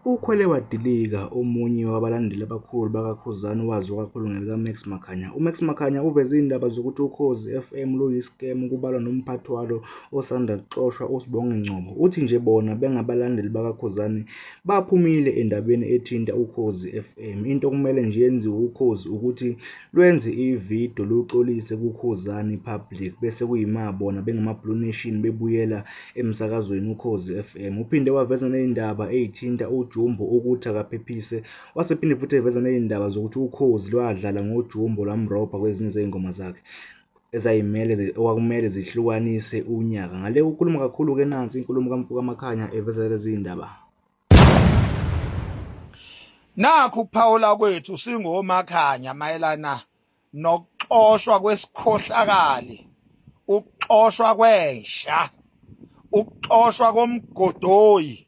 Ukhwele wadilika omunye wabalandeli abakhulu bakaKhuzani owaziwa kakhulu ngelikaMax Makhanya. UMax Makhanya uveze izindaba zokuthi Ukhozi FM luyi-scam kubalwa nomphathi walo osanda kuxoshwa uSibonge Ngcobo. Uthi nje bona bengabalandeli bakaKhuzani baphumile endabeni ethinta Ukhozi FM. Into okumele nje yenziwe Ukhozi ukuthi lwenze ividiyo luxolise kuKhuzani public bese kuyima bona bengama-Blue Nation bebuyela emsakazweni Ukhozi FM. Uphinde waveza nezindaba ezithinta uJumbo ukuthi akaphephise, wasephinde futhi eveza nezindaba zokuthi Ukhozi lwadlala ngoJumbo lwamrobha kwezinye zezingoma zakhe ezayimele okwakumele zihlukanise unyaka. Ngale ukukhuluma kakhulu-ke nansi inkulumo kaMfuka Makhanya eveza lezi zindaba. Nakhu ukuphawula kwethu singoMakhanya mayelana nokuxoshwa kwesikhohlakali, ukuxoshwa kwenja, ukuxoshwa komgodoyi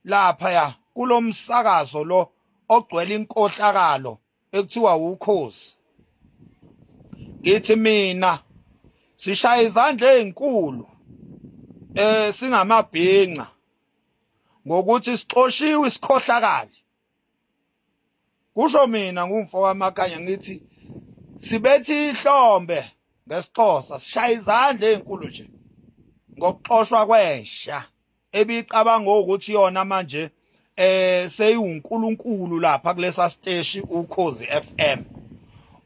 laphaya kulomsakazo lo ogcwele inkohlakalo ekuthiwa ukhozi. Ngithi mina sishaya izandla ezinkulu singamabhinca ngokuthi sixoshiwe isikhohlakali. Kusho mina ngumfo kaMakhanya ngithi sibethi ihlombe ngesiXhosa sishaya izandla ezinkulu nje ngokuxoshwa kwensha ebicabanga ukuthi yona manje seyiwuNkulunkulu lapha kulesa siteshi Ukhozi FM.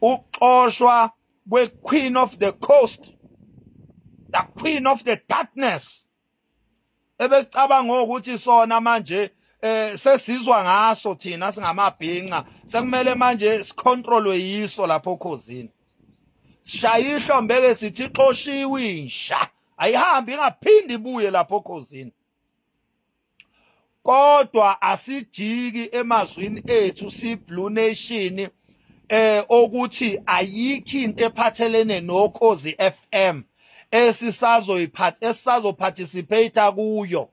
Ukuxoshwa kwe-Queen of the Coast, the Queen of the Darkness, ebesicabanga ukuthi sona manje sesizwa ngaso thina singamabhinca, sekumele manje sicontrolwe yiso lapho okhozini. Sishaya ihlombe-ke sithi ixoshiwe insha, ayihambi ingaphindi ibuye lapho okhozini. Kodwa asijiki emazwini ethu si-Blue Nation okuthi ayikho into ephathelene noKhozi FM esisazoyiphatha esisazoparticipate kuyo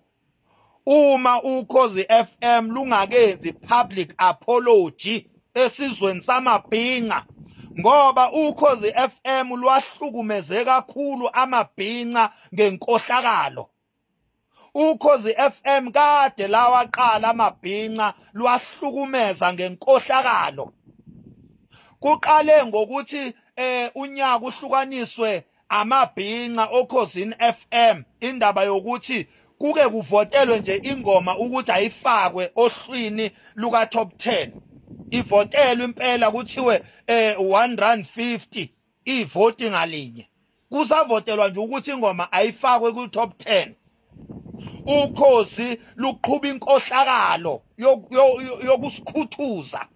uma Ukhozi FM lungakenzi public apology esizweni samabhinca, ngoba Ukhozi FM lwahlukumeze kakhulu amabhinca ngenkohlakalo. Ukhozi FM kade lawaqala amabhinca lwahlukumeza ngenkohlakalo. Kuqale ngokuthi unyaka uhlukaniswe amabhinca oKhozini FM, indaba yokuthi kuke kuvotelwe nje ingoma ukuthi ayifakwe ohlwini luka top 10, ivotelwe impela kuthiwe 1 rand 50 ivoti ngalinye, kusavotelwa nje ukuthi ingoma ayifakwe ku top 10. Ukhozi luqhuba inkohlakalo yokusikhuthuza,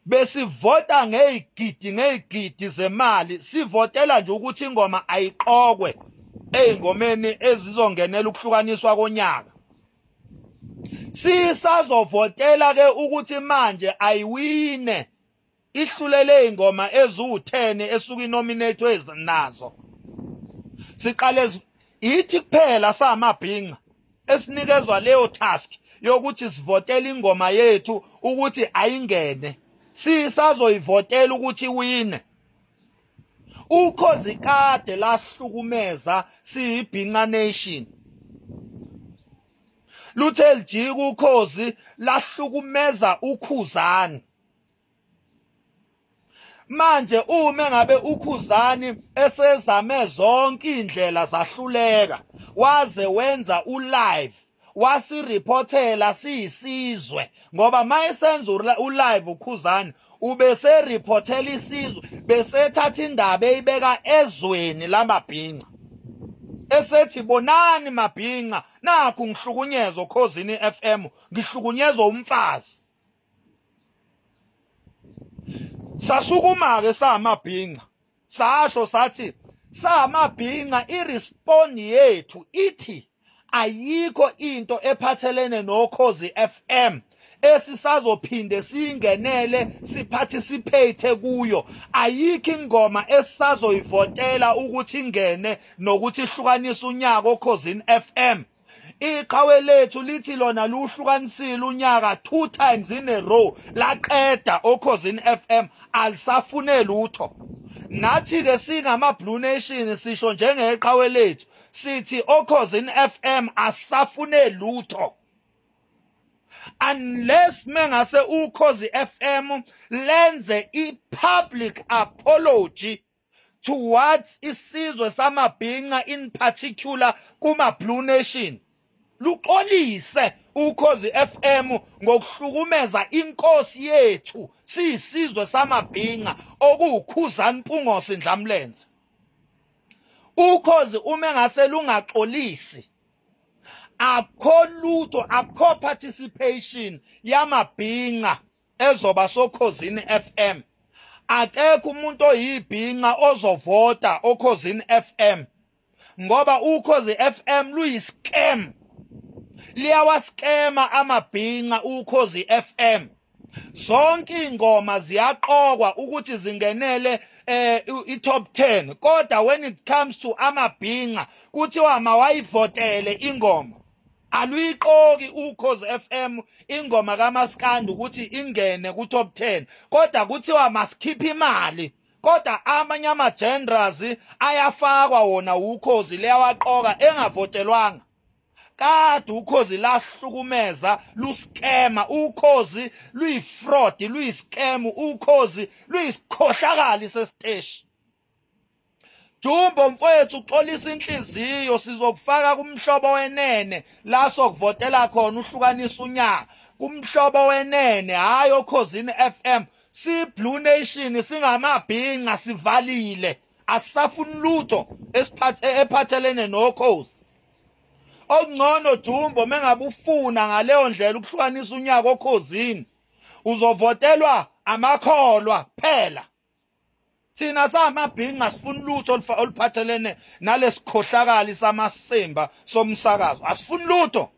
besivota ngezigidi ngezigidi zemali, sivotela nje ukuthi ingoma ayiqokwe ezingomeni ezizongenela ukuhlukaniswa konyaka. Sisazovotela ke ukuthi manje ayiwine, ihlulele ingoma eziwu-10 esuke inominate nazo. Siqale ithi kuphela samabhinca esinikezwa leyo task yokuthi sivotele ingoma yethu ukuthi ayingene, sisazoyivotela ukuthi iwine. Ukhozi kade lahlukumeza siyibhinca nation, luthe lijika ukhozi lahlukumeza uKhuzani. Manje uma ngabe uKhuzani esezame zonke indlela zahluleka, waze wenza ulive wasireportela siyisizwe, ngoba mayesenza ulive uKhuzani ubese reportela isizwe, besethatha indaba eyibeka ezweni lamabhinca, esethi bonani mabhinca, nakhu ngihlukunyezwa oKhozini FM, ngihlukunyezwa umfazi. Sasukuma ke samabhinca sasho sathi samabhinca irespond yethu ithi ayikho into ephathelene noKhozi FM esisazophinde singenele siparticipate kuyo, ayikho ingoma esisazoyivotela ukuthi ingene nokuthi ihlukanise unyaka oKhozini FM. Iqhawe lethu lithi lona luhlukanisile unyaka 2 times in a row, laqeda oKhozini FM alisafune lutho. Nathi ke singama Blue Nation sisho njengeqhawe lethu sithi oKhozini FM asafune lutho. Unless mengase Ukhozi FM lenze i-public apology towards isizwe samabhinca, in particular kuma Blue Nation. Luxolise Ukhozi FM ngokuhlukumeza inkosi yethu siyisizwe samabhinca, okuwuKhuzani Mpungose Ndlamlenze. Ukhozi uma engase lungaxolisi, akho lutho, akho participation yamabhinca ezoba soKhozini FM. Akekho umuntu oyibhinca ozovota oKhozini FM, ngoba Ukhozi FM luyi-scam, liyawaskema amabhinca Ukhozi FM. Zonke ingoma ziyaqokwa ukuthi zingenele i-top 10, kodwa when it comes to amabhinca kuthiwa mawayivotele ingoma. Aluyiqoki Ukhozi FM ingoma kaMaskandi ukuthi ingene ku top 10, kodwa kuthiwa masikhiphe imali. Kodwa amanye ama genres ayafakwa wona, Ukhozi liyawaqoka engavotelwanga. Kade Ukhozi lasihlukumeza, luskema. Ukhozi luyi-fraud, luyi-scam. Ukhozi luyisikhohlakali sesiteshi. Jumbo mfowethu, uxolisa inhliziyo, sizokufaka kuMhlobo Wenene la sokuvotela khona uhlukanisa unyaka kuMhlobo Wenene, hayi oKhozini FM. Si Blue Nation, singamabhinca, sivalile, asisafuni lutho esiphathe ephathelene noKhozi. Okungcono Jumbo, mengabe ufuna ngaleyo ndlela ukuhlukanisa unyaka oKhozini, uzovotelwa amakholwa phela. Thina samabhinca sifuna lutho oluphathelene nalesikhohlakali samasimba somsakazo, asifuni lutho.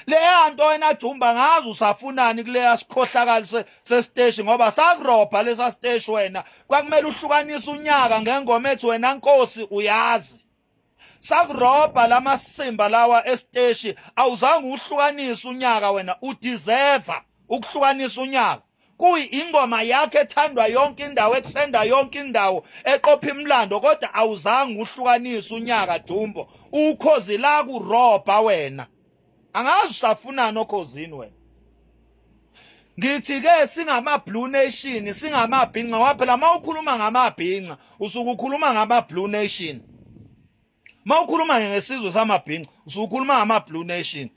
Leya nto wena Jumba, ngazi usafunani kuleya sikhohlakali sesiteshi, ngoba sakurobha lesa siteshi. Wena kwakumele uhlukanise unyaka ngengoma ethi "Wena Nkosi Uyazi". Sakurobha lamasimba lawa esiteshi, awuzange uhlukanise unyaka. Wena udeserve ukuhlukanisa unyaka, kuyi ingoma yakhe ethandwa yonke indawo, etrenda yonke indawo, eqopha imlando, kodwa awuzange uhlukanise unyaka. Jumbo, Ukhozi la kurobha wena, angazi usafunani oKhozini wena. Ngithi ke singama Blue Nation, singamabhinca, ngoba phela mawukhuluma ngamabhinca usuke ukhuluma ngama Blue Nation. Mawukhuluma ngesizwe samabhinca usuke ukhuluma ngama Blue Nation.